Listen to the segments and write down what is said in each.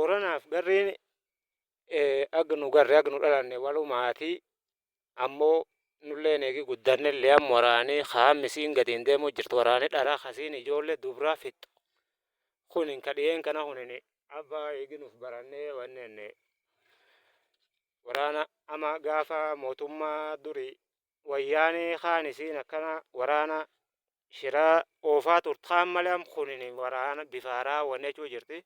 Booranaaf garriin ag nu garre ag nu dhalanne walumaati, ammoo nulleen eegi guddannellee am waraanii kaam isiin gadiin deemuu jirtu, waraani dhara kasiin ijoollee dubraa fixxu kunin ka dhiyeen kana kunin abba eegi nuuf barannee wanneen waraana ama gaafa mootummaa duri Wayyaanee kaan isiin akkana waraana shiraa oofaa turte kaan malee am kunin waraana bifa haaraa wannechuu jirti.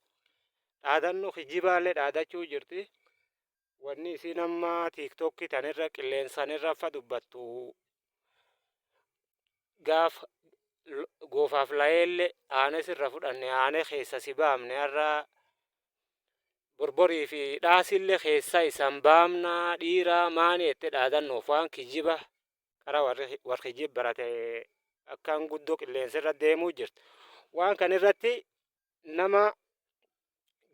Dhaadannoo kijibaallee dhaadachuu jirti. Wanni isiin amma tiiktookii tanirra qilleensanirra fa dubbattu gaaf goofaaf layeelle aane sirra fudhanne, aane keessa si baamne, har'a borborii fi dhaasille keessa isan baamna, dhiira maani jette dhaadannoof waan kijiba qara warri war kijib barate akkaan guddoo qilleensa irra deemuu jirti. Waan kan irratti nama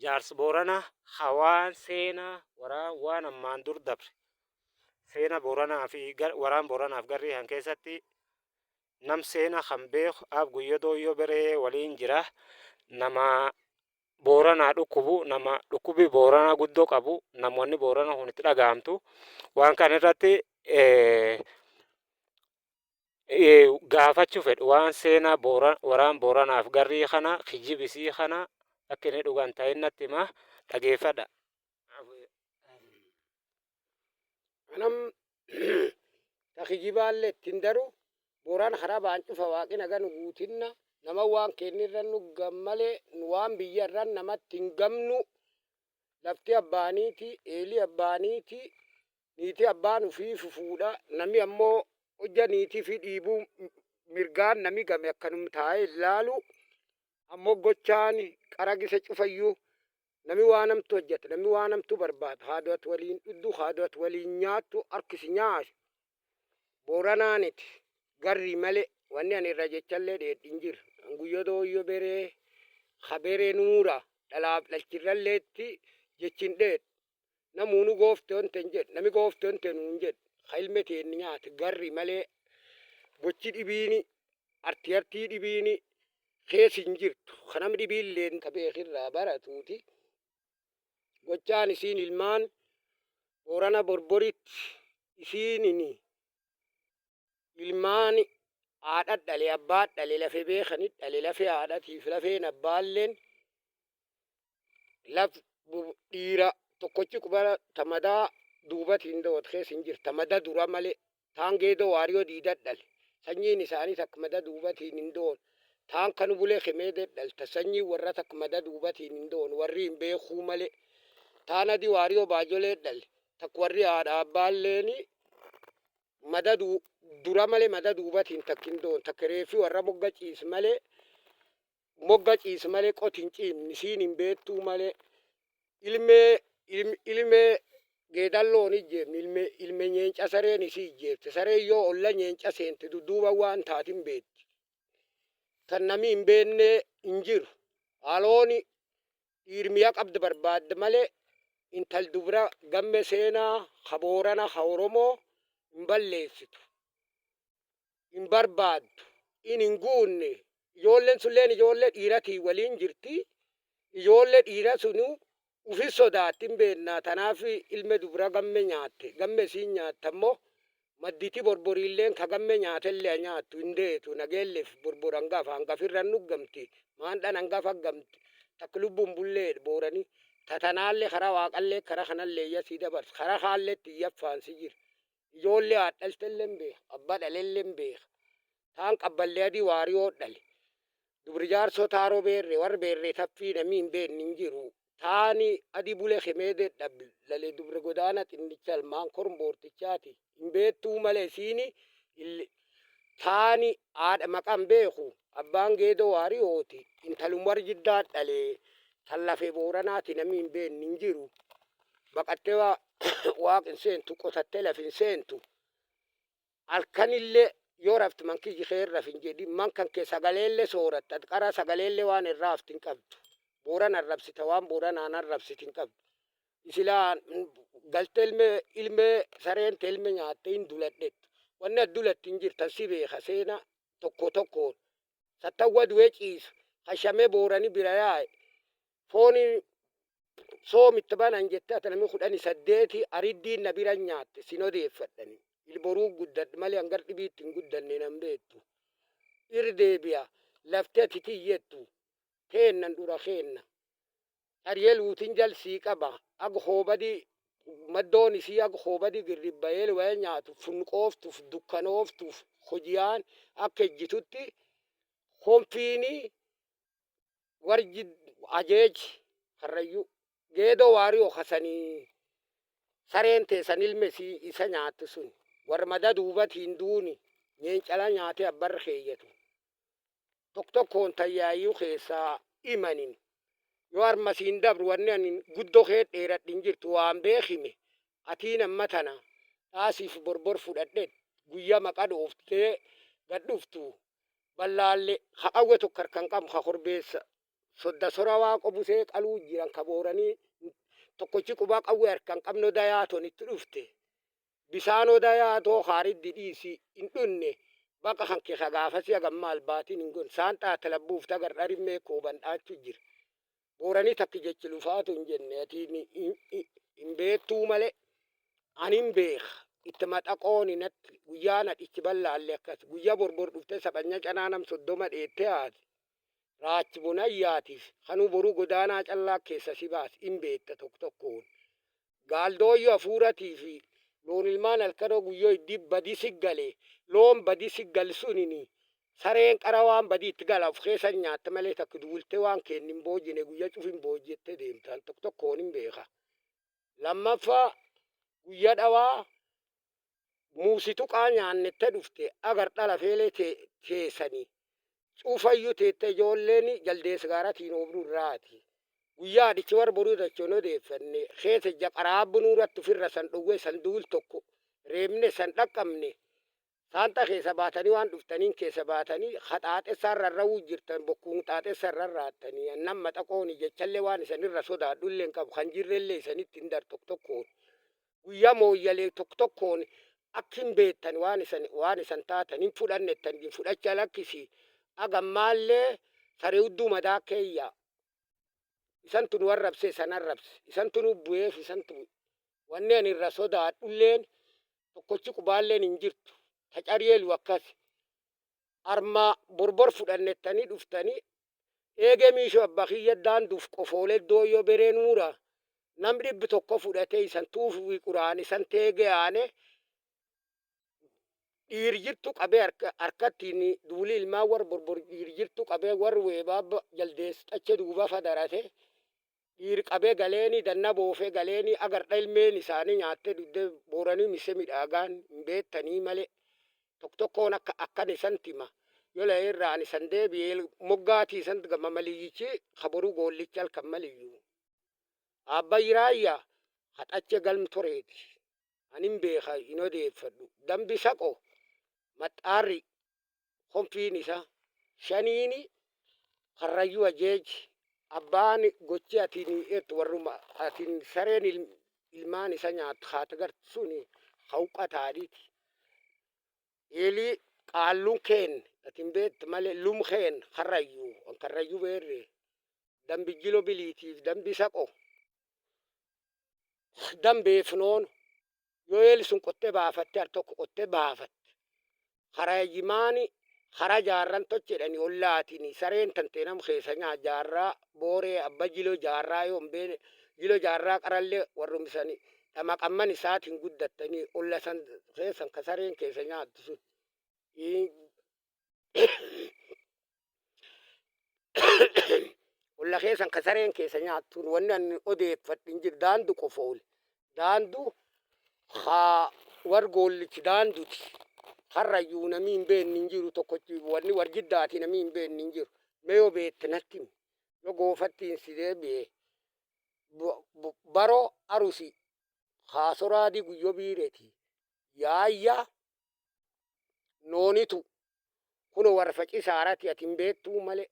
jaars Boorana hawaan seenaa waraan waan ammaan dur dabre seena Booranaa fi waraan Booranaaf garrii kan keessatti nam seena kan beeku Aab Guyyoo Dooyyoo Beree waliin jira. Nama Booranaa dhukkubu, nama dhukkubi Booranaa guddoo qabu, namoonni Booranaa kun itti dhaga'amtu. Waan kan irratti gaafachuu fedhu waan seenaa waraan Booranaaf garrii kana kijibisii kana akka inni dhugan ta'in natti hima, dhageeffadha. Anam ta kijibaalle itti hin daru. Booraan karaa ba'an cufa Waaqi naga nu guutinna. Nama waan keenni irra nu gam malee nu waan biyya irra namatti hin gamnu. Lafti abbaaniiti, eeli abbaaniiti, niiti abbaan ufii fufuudha. Nami ammoo hojja niitii fi dhiibuu mirgaan nami game akkanum taa'ee hin laalu. Ammoo gochaan qara gise cufayyuu nami waan hamtu hojjata, nami waan hamtu barbaadu, haadu ati waliin dhuddu, haadu ati waliin nyaattu, harki si nyaatu. Booranaaniti garrii malee wanni ani irra jechallee dheedhi hin jiru. An Guyyo Dooyyo Beree ka Beree Nuura dhalaaf dhalchirralleetti jechi hin dheedhu. Namuunu goofte onte hin jedhu, nami goofte onte nuun jedhu, ka ilme teenni nyaate garri malee gochi dhibiini artii artii dhibiini keessa hin jirtu. Ka nami dhibiilleen ka beekirraa baratuuti. Gochaan isiin ilmaan Boorana Borboritti isiinini ilmaan haadha dhale abbaa dhale lafe beekani dhale, lafee haadhatiif lafeen abbaalleen laf dhiira tokkochi quba ta madaa duubatiin dawat keessa hin jirtu, ta mada dura malee. Taan Geedoo Waariyoo Diida dhale, sanyiin isaanii takka mada duubatiin hin doon. Taan Kanu Bulee Kemeedee dhale, ta sanyiin warra takka mada duubatiin hin doon, warri hin beekuu malee. Taan Adii Waariyoo Baajolee dhale, takka warri haadha abbaalleeni mada dura malee mada duubatiin takka hin doon. Takka reeffi warra mogga ciis malee, mogga ciis malee qoti hin ciimne, isiin hin beektuu malee. Ilmee ilmee geedalloon ijjeefne, ilme ilme nyeenca sareen isii ijjeefte. Sareen yoo olla nyeenca seente dudduuba waan taatin beetti. Tan nami hin beenne hin jiru. Halooni dhiirmiya qabd barbaadde malee intal dubra gamme seenaa ka Boorana ka Oromoo hin balleessitu. Hin barbaaddu. In hin guunne. Ijoolleen sunleen ijoollee dhiiratiin waliin jirti. Ijoollee dhiira sunu ufi sodaatti hin beennaa. Tanaaf ilme dubra gamme nyaatte. Gamme isiin nyaatte ammoo madditi borboriilleen ka gamme nyaatellee ha nyaattu hin deetu. Nageelleef borbor hangafa. Hangafirra nuggamti. Maandhan hangafa gamti. Takka lubbuun bulleedha Booranii. Tatanaallee karaa Waaqallee karaa kanallee iyya sii dabarsa. Karaa kaalleetti iyyaffaan si jira. Ijoollee haadha dhaltellee hin beeka, abba dhalellee hin beeka. Taan Qabballee Adii Waariyoo dhale. Dubri Jaarsoo Taaroo Beerree, warri Beerree Taffii namni hin beekne hin jiru. Taani Adii Bulee Kemeedee dhale, dubri Godaana Xinnicha ilmaan Kormboortichaati. Hin beektuu malee isiini taani haadha maqaa hin beeku. Abbaan Geedoo Waariyooti. Intalum warri Jiddaa dhale. Tan lafee Booranaati namni hin beekne hin jiru. Baqattee Waaq hin seentu, qotattee laf hin seentu. Halkanillee yoo raftu man kiyyi kee hin rafin jedhi, man kan kee sagaleellee sooratta, ati qaraa sagaleellee waan irraa hafti hin qabdu. Booran arrabsita, waan Booranaan arrabsiti hin qabdu. Isilaa galte ilme ilme sareen te ilme nyaatte hin duladhettu. Wanni ati dulatti hin jirtan si beeka seena tokko tokkoon. Sattawwa du'ee ciisu, hashamee Boorani bira yaa'e, fooni Soomitti banan jette ata namni 18 ariddiin na bira nyaatte sin odeeffadhani. Ilboruu guddadhe malee hangar dhibiitti hin guddanne nan beektu. Irdeebi'a lafti ati tiyyettu teennan dura keenna. Ariyeluutin jal sii qaba ag hoobadi maddoon isii ag hoobadi girribbayeel waya nyaatu funqooftuuf dukkanooftuuf hojiyaan akka ejjitutti konfiini warji ajeej karrayyuu geedoo waariyoo kasanii sareen teessan ilme isii isa nyaattu sun warra mada duubatiin duuni nyeencala nyaatee abbarra keeyyatu tokko tokkoon tayyaayyuu keessaa imanin yoo armasiin dabru wanni ani guddoo kee dheeradhin jirtu waan beekime atiin amma tana dhaasiif borbor fudhadhe guyyaa maqa dhooftee gad dhuftu ballaalle haqawwe tokko harkan qabu ha korbeessa sodda sora waaqo busee qaluu jiran ka booranii tokkochi qubaa qawwee harkan qabno dayaatoon itti dhufte bisaanoo dayaatoo haariddi dhiisi hin dhunne baqa kan kee gaafasii hagamma albaatiin hin gon saan xaata labbuuf tagar dharimmee kooban dhaachu jira. Booranii takki jechi lufaatu hin jenne atiin hin beektuu malee ani hin beeka itti maxaqooni natti guyyaa nadhichi ballaalle akkas guyyaa borbor dhuftee saphanya canaa nam 30 dheettee haati raachi bonayyaatiif kanuu boruu godaanaa callaa keessa si baas hin beekta tokko tokkoon. Gaaldooyyoo hafuuratii fi loon ilmaan halkanoo guyyoo iddii badii siggalee loon badii siggal sunini sareen qara waan badii itti gala of keessa nyaatta malee takka duultee waan kennin hin boojine guyyaa cuf hin boojjettee deemtan tokko tokkoon hin beeka. Lammaffaa guyyaa dhawaa muusitu qaa nyaannette dhufte agar dhala feelee teessanii cufayyuu teette ijoolleen jaldeessa gaaratiin oobduu irraati. Guyyaa adichi war boruu dachoon odeeffanne keessa ija qaraabbu nuuratti ofirra san dhowwee san duul tokko reebne san dhaqqabne saanta keessa baatanii waan dhuftaniin keessa baatanii haxaaxessaan rarra'uu jirtan bokkuun xaaxessaan rarraattanii annan maxaqooni jechallee waan isanirra sodaadhullee hin qabu kan jirrellee isanitti hin dar tokko tokkoon. Guyyaa mooyyalee tokko tokkoon akka hin beektan waan isan taatan hin fudhannettan hin fudhacha lakkisi agammaallee saree hudduu madaa keeyya. Isan tun warrabse isan arrabse isan tun bu'eef isan tun wanni ani irra sodaadhulleen tokkochi qubaalleen hin jirtu tacariyeelu akkas arma borbor fudhannettanii dhuftanii eegee miishoo abbaa kiyya daanduuf qofoolee dooyyoo beree nuura nam 100 fudhatee isan tuufi quraan isan teegee aane dhiirjirtu qabee harkattiin duuli ilmaan war borbor dhiirjirtu qabee war weebaa jaldees xache duuba fadarate dhiir qabee galeeni danna boofee galeeni agardha ilmeen isaanii nyaattee dugdee booranii mise midhaagaan hin beektanii malee tokko tokkoon akka akkan isan tima yoo la'eerraan isan deebi'ee moggaatii isan gama maliyyichi kaboruu goollicha halkan maliyyuu. Abbayyi raayyaa haxache galm toreeti. Anin beeka hin odeeffadhu. Dambi saqo maxxaarri konfiin isa shaniini karrayyuu ajeeji abbaan gochi atiin ettu warruma atiin sareen ilmaan isa nyaattu haata gartu suni hauqa taadhiiti. Eelii qaalluun keen atiin beektu malee lum keen karrayyuu karrayyuu beerre dambi jilo biliitiif dambi saqo dambeefnoon yoo eeli sun qottee baafatte al tokko qottee baafatte karaa jimaani karaa jaarran tochedhani ollaatiin sareen tantee nam keessa nyaa jaarraa booree abba jilo jaarraa yoo hin beene jilo jaarraa qarallee warrumsani dhamaqamman isaatiin guddattanii olla san keessan ka sareen keessa nyaattu sun. Olla keessan ka sareen keessa nyaattu wanni ani odeeffadhu hin jiru daandu qofa oole. Daandu haa war goollichi daanduti. Karrayyuu namni hin beekne hin jiru tokkochi wanni war jiddaati namni hin beekne hin jiru. Mee yoo beekte natti himi. Yoo goofattiin si deebi'e baroo arusi haa soraadii guyyoo biireeti. Yaayya noonitu kuno warra facisaarati ati hin beektuu malee.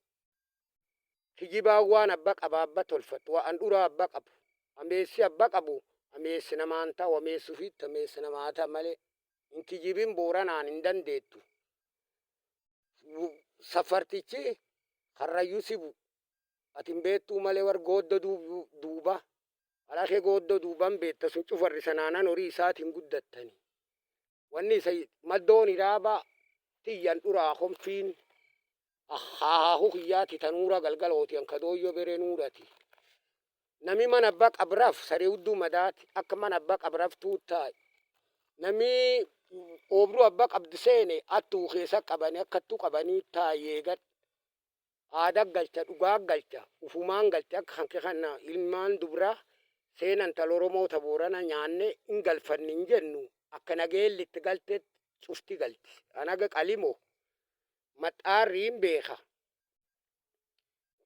Kijibaan waan abba qaba abba tolfattu waan dhuraa abba qabu. Ameessi abba qabu ameessi namaan ta'u ameessi ofiitti ameessi namaa ta'a malee. Hin kijibin booranaan hin dandeettu. Safartichi karrayyuu sibu. Ati hin beektuu malee war goodda duuba. Alakee gooddoo duuban beetta sun cufarri sanaanan horii isaatiin guddattani. Wanni isa maddoon iraaba tiyyan dhuraa konfiin haahu kiyyaati tanuura galgalooti ankadooyyoo beree nuurati. Nami mana abbaa qabraaf saree hudduu madaati akka mana abbaa qabraaf tuuttaa'i. Nami oobruu abbaa qabdi seene attuu keessa qabanii akkattuu qabanii taa'ee gad. Aadaa galcha, dhugaa galcha, ufumaan galcha. Akka kan kana ilmaan dubraa seenan tal Oromoo ta Boorana nyaanne hin galfanne hin jennu, akka nageelli itti galte cufti galti. Anaga qalimo maxxaarri hin beeka.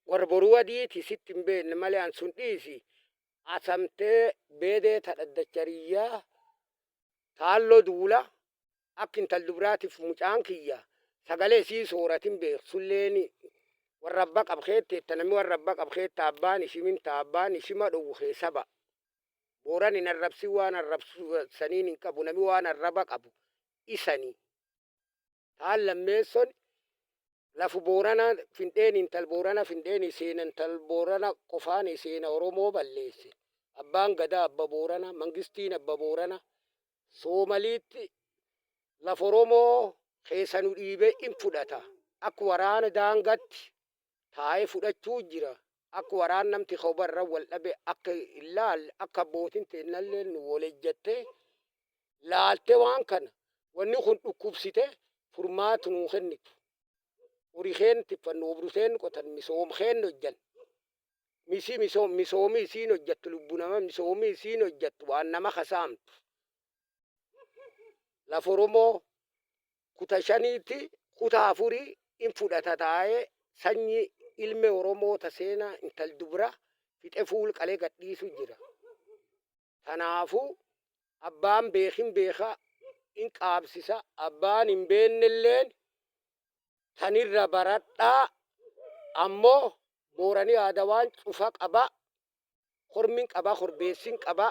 Warra boruu adiiti sitti hin beekne malee an sun dhiisi. Asamtee beedee ta dhaddachariyyaa taalloo duula akka intal dubraatiif mucaan kiyya sagalee isii sooratin beek sulleeni warra abbaa qabkeette namni warra abbaa qabkeette abbaan ishimin ta abbaan ishima dhowwu keessa ba'a. Booran hin arrabsin, waan arrabsu saniin hin qabu, namni waan arraba qabu isanii. Taan lammeesson lafu Boorana findheen intal Boorana findheen seena intal Boorana qofaan seena Oromoo balleesse. Abbaan gadaa abba Boorana, mangistiin abba Boorana. Soomaliitti lafa Oromoo keessa nu dhiibee in fudhata. Akka waraana daangatti taa'ee fudhachuu jira. Akka waraan namti kobarra wal dhabe akka ilaalle, akka abbootiin teennallee nu wal ejjattee laalte waan kana wanni kun dhukkubsite furmaatu nuu kennitu. Horii keen tiffannu, obruu seen qotan, misoom keen hojjan. Misi misoomi isiin hojjattu lubbu nama, misoomi isiin hojjattu waan nama kasaamtu. Lafa Oromoo kuta shaniitti kuta afurii in fudhata taa'ee sanyii ilme Oromoo ta seenaa intal dubra fixe fuul qalee gadhiisu jira. Kanaafuu abbaan beekin beekaa in qaabsisa, abbaan hin beennelleen tanirra baradhaa. Ammoo Booranii aadaa waan cufa qaba, kormin qaba, korbeessin qaba.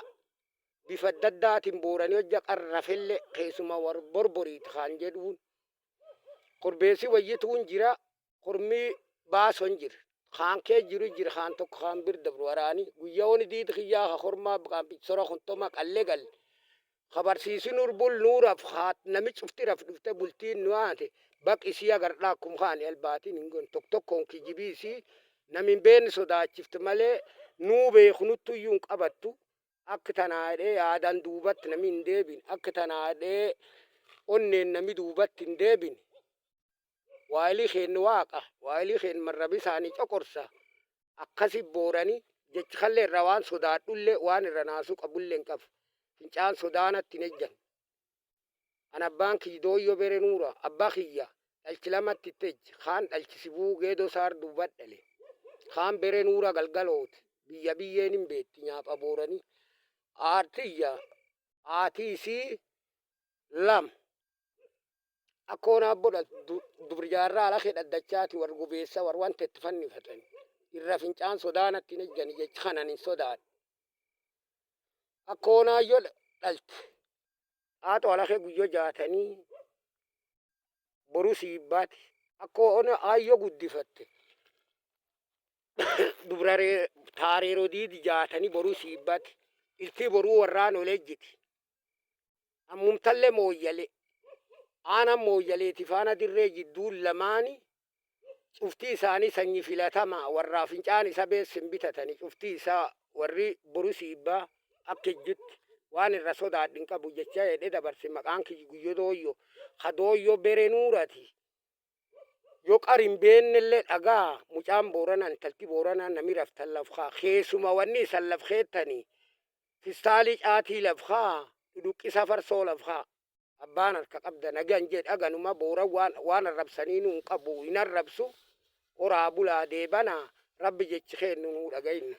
Bifa adda addaatiin Booranii hojja qarrafellee keessuma war borboriiti kan jedhuun korbeessi wayyituun jira, kormii baason jira, kaan kee jiru jira, kaan tokko kaan bir dabru. Waraani guyyaa woni diid kiyyaa ka kormaa sora kuntoma qalle galle kabarsiisi nur bul nuuraf haat nami cufti raf dhufte bultiin nu haate baq isii agardhaa akkum kaani albaatiin hin gon tokko tokkoon kijibii isii nami hin beekne sodaachifte malee nuu beeku nuttu iyyuu hin qabattu. Akka tanaadhee yaadaan duubatti nami hin deebin, akka tanaadhee onneen nami duubatti hin deebin. Waayilii keenni waaqa, waayilii keen marrabi isaanii coqorsa. Akkasi Booranii jechi kallee irraa waan sodaadhullee waan irra naasuu qabullee hin qabu. Fincaan sodaanatti hin ejjan. An abbaan kiyya dooyyoo bere nuura abbaa kiyya dhalchi lamatti itti ejji, kaan dhalchi sibuu geedoo saar duubadhale, kaan bere nuura galgalooti biyya biyyeen hin beetti nyaapha Booranii. Aartiyya haatii isii lama akkoon abbo dubri jaarraa ala kee dhaddachaati war gubeessa war wanta itti fannifatan irra fincaan sodaanatti hin ejjani jechi kanan hin sodaadhu. Akkoonaayyoo dhalte haatoo ala kee guyyoo jaatanii boru siibbaati. Akkoon aayyoo guddifatte dubra taareeroo diidi jaatanii boruu siibbaati. Iltii boruu warraan olee jiti. Ammumtallee mooyyale aanan mooyyaleeti faana dirree jidduu lamaani cuftii isaanii sanyii filatama warraa fincaan isa beessin bitatani cuftii isaa warri boru siibbaa akka ejjutti waan irra sodaadhin qabu jecha jedhe dabarse. Maqaan kiyya Guyyo Dooyyo ka Dooyyo bere nuurati. Yoo qar hin beennellee dhagaa mucaan Booranaa intalti Booranaa nami raftan lafkaa keessuma wanni isan laf keettanii fistaalii caatii lafkaa dhudhuqqisa farsoo lafkaa abbaan harka qabda nagan jedh aganuma. Booran waan waan arrabsanii nu hin qabu, hin arrabsu. Horaa bulaa deebanaa, rabbi jechi kennu nuu dhagayinna.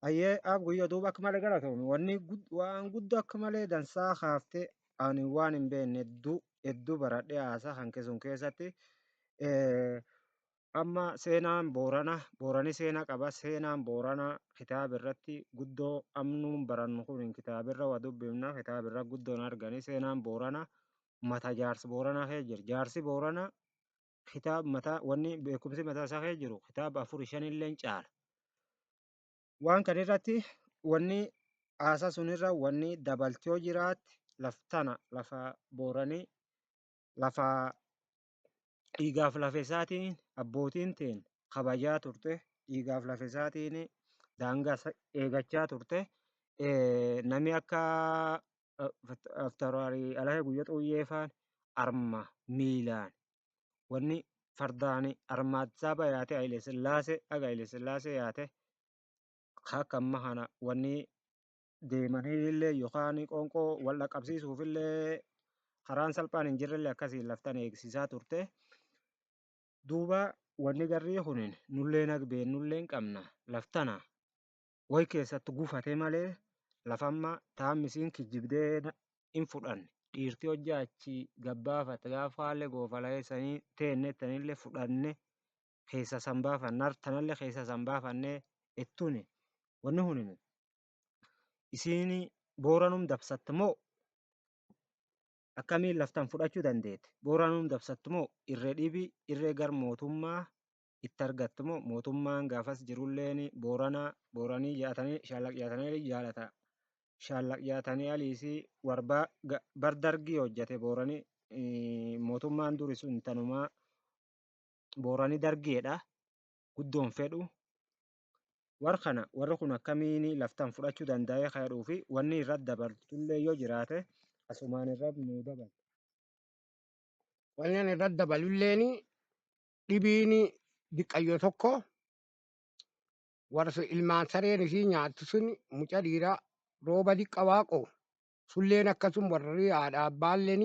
Ayyee aab Guyyoo, duuba akka malee galatoomi. Wanni waan guddoo akka malee dansaa kaaftee ani waan hin beekne hedduu hedduu baradhee haasaa kan sun keessatti. Amma seenaan Boorana, Boorani seenaa qaba. Seenaan Boorana kitaaba irratti guddoo amnuun barannu kun kitaabirra waa dubbifna, kitaabirra guddoon argani. Seenaan Boorana mata jaarsi Booranaa kee jira. Jaarsi Boorana kitaaba mataa wanni beekumsi mataa isaa kee jiru kitaaba afur shanillee caala. Waan kan irratti wanni haasaa sunirra wanni dabaltee jiraatti laftana lafa Booranii lafa dhiigaaf lafa isaatiin abbootiin teen kabajaa turte, dhiigaaf lafa isaatiin daangaa eegachaa turte. Namni akka Aftaraarii Alahee Guyyoo Xuyyee faan arma miilaan wanni fardaan arma Addis Ababa yaate Haile Sillaasee haga Haile Sillaasee yaate akka amma kana wanni deemanii yookaan qoonqoo wal dhaqqabsiisuufillee karaan salphaan hin jirrellee akkasiin laftan eegsisaa turte. Duuba wanni garrii kunin nullee nag beennullee hin qabna laftana wayi keessatti gufate malee lafamma taamisiin kijibdee hin fudhanne dhiirti hojja achi gabbaafatte gaafa haallee goofa teenne tanillee fudhanne keessa san baafanne tanallee keessa san baafannee ettuni wanni kunin isiin Booranum dabsatte moo akkamiin laftan fudhachuu dandeette? Booranum dabsatte moo irree dhibii irree gar mootummaa itti argatte moo mootummaan gaafas jirulleen Booranaa Booranii jaatanii Shaallaq jaatanii jaalata Shaallaq jaatanii aliisii warbaa bar dargii hojjate Booranii mootummaan duri sun tanumaa Booranii dargiidha guddoon fedhu. War kana warri kun akkamiin laftan fudhachuu danda'ee jedhuu fi wanni irratti dabaltullee yoo jiraate asumaan irratti nuu dabalu. Wanni ani irratti dabalulleen dhibiin diqqayyo tokko warra ilmaan sareen isii nyaattu sun muca dhiiraa rooba diqqa waaqoo sulleen akkasum warri haadha abbaalleen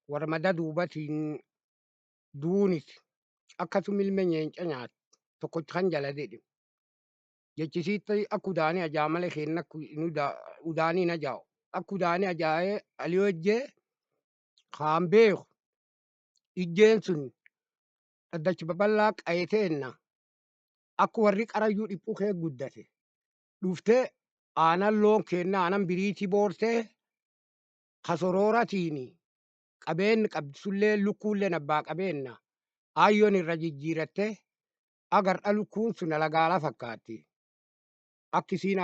warra mada duubatiin duuniti akkasum ilme nyeenca nyaatti tokkochi kan jala dedhe. Jechisiitti akka udaanii ajaa malee keenna udaanii hin ajaa'u. Akka udaanii ajaa'ee alii hojjee kaan beeku ijjeen sun dhaddachi babal'aa qayeteenna akka warri qarayyuu dhiphuu kee guddate dhuftee aanan loon keenna aanan biriitii boortee kasorooratiin qabeen qabdi sullee lukkuulleen abbaa qabeenna aayyoon irra jijjiiratte agarra lukkuun sun alagaala fakkaatti. Akka isiin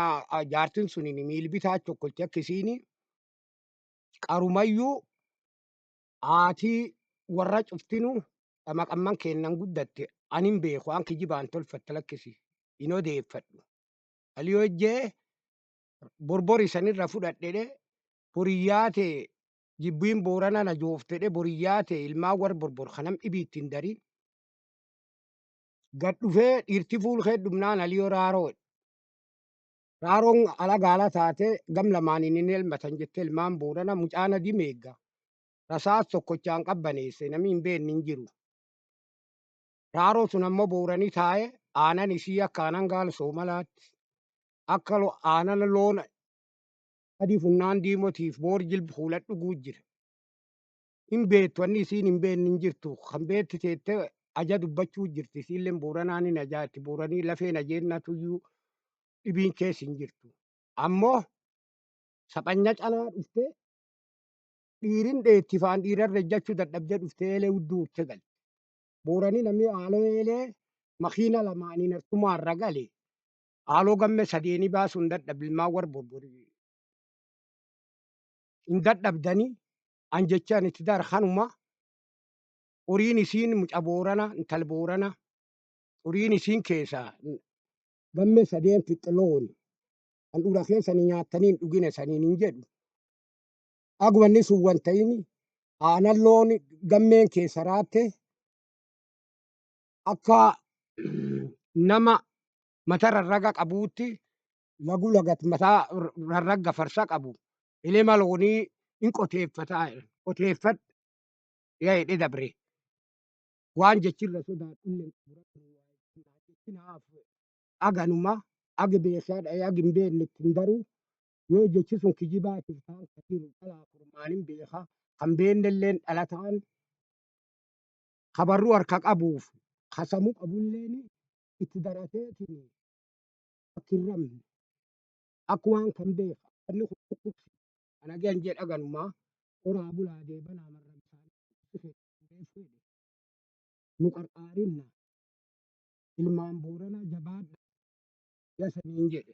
jaartin sun miilbitaa chokkolti akka isiin qarumayyuu haatii warra cuftinu dhamaqamman kennan guddatte anin beeku an kijibaan tolfatte lakkisi hin odeeffadhu. Alii hojjee borbori sanirra fudhadhedhe boriyyaa ta'e jibbiin Boorana na jooftedhe boriyyaa ta'e ilmaan warra borbor kanam dhibii ittiin darin. Gad dhufee dhiirti fuul kee dhumnaan aliyoo raaroo. Raaroon ala gaala taate gam lamaaniin hin elmatan jettee ilmaan Boorana mucaan adii meegga. Rasaas tokkochaan qabbaneesse namni hin beekne hin jiru. Raaroo sun ammoo Booranii taa'ee aanan isii akka aanan gaala soomalaatti akka aanan loon adii funnaan diimotiif boor jilba fuula dhuguu jira. Hin beektu wanni isiin hin beekne hin jirtu. Kan beekti teettee aja dubbachuu jirti. Isiillee Booranaan hin ajaa'atti. Booranii lafeen ajeennatuyyuu dhibiin keessa hin jirtu. Ammoo saphanya calaa dhuftee dhiirin dheetti faan dhiirarra ejjachuu dadhabdee dhuftee eelee hudduu itti galte. Booranii namni haaloo eelee makiina lamaaniin harkumaarra gale. Haaloo gamme sadeenii baasuu hin dadhabne ilmaan warra borborii. Hin dadhabdanii an jechaan itti dar kanuma horiin isiin muca Boorana intal Boorana horiin isiin keessaa gamme sadeen fixxe looni. Kan dhura keessanii nyaattanii hin dhugine saniin hin jedhu. Aguwanni sun wan ta'in aanan loon gammeen keessa raatte akka nama mata rarraga qabuutti lagu lagat mataa rarragga farsa qabu elema loonii hin qoteeffataa qoteeffadhu yaa jedhe dabre waan jechirra sodaadhullee aganuma agi beekaa dha'ee agi hin beekne ittiin daruu yoo jechi sun kijibaatiif ta'an kan jiru dhalaa kurmaanin beekaa kan beennelleen dhalataan kabarruu harka qabuuf kasamuu qabulleen itti darateetiin akka hin ramne akka waan kan beeka inni kun dhukkubsi ana gan jedha ganumaa horaa bulaa deebanaa marra bisaan nu qarqaarinna ilmaan Booranaa jabaadha. Yasaniin jedhe.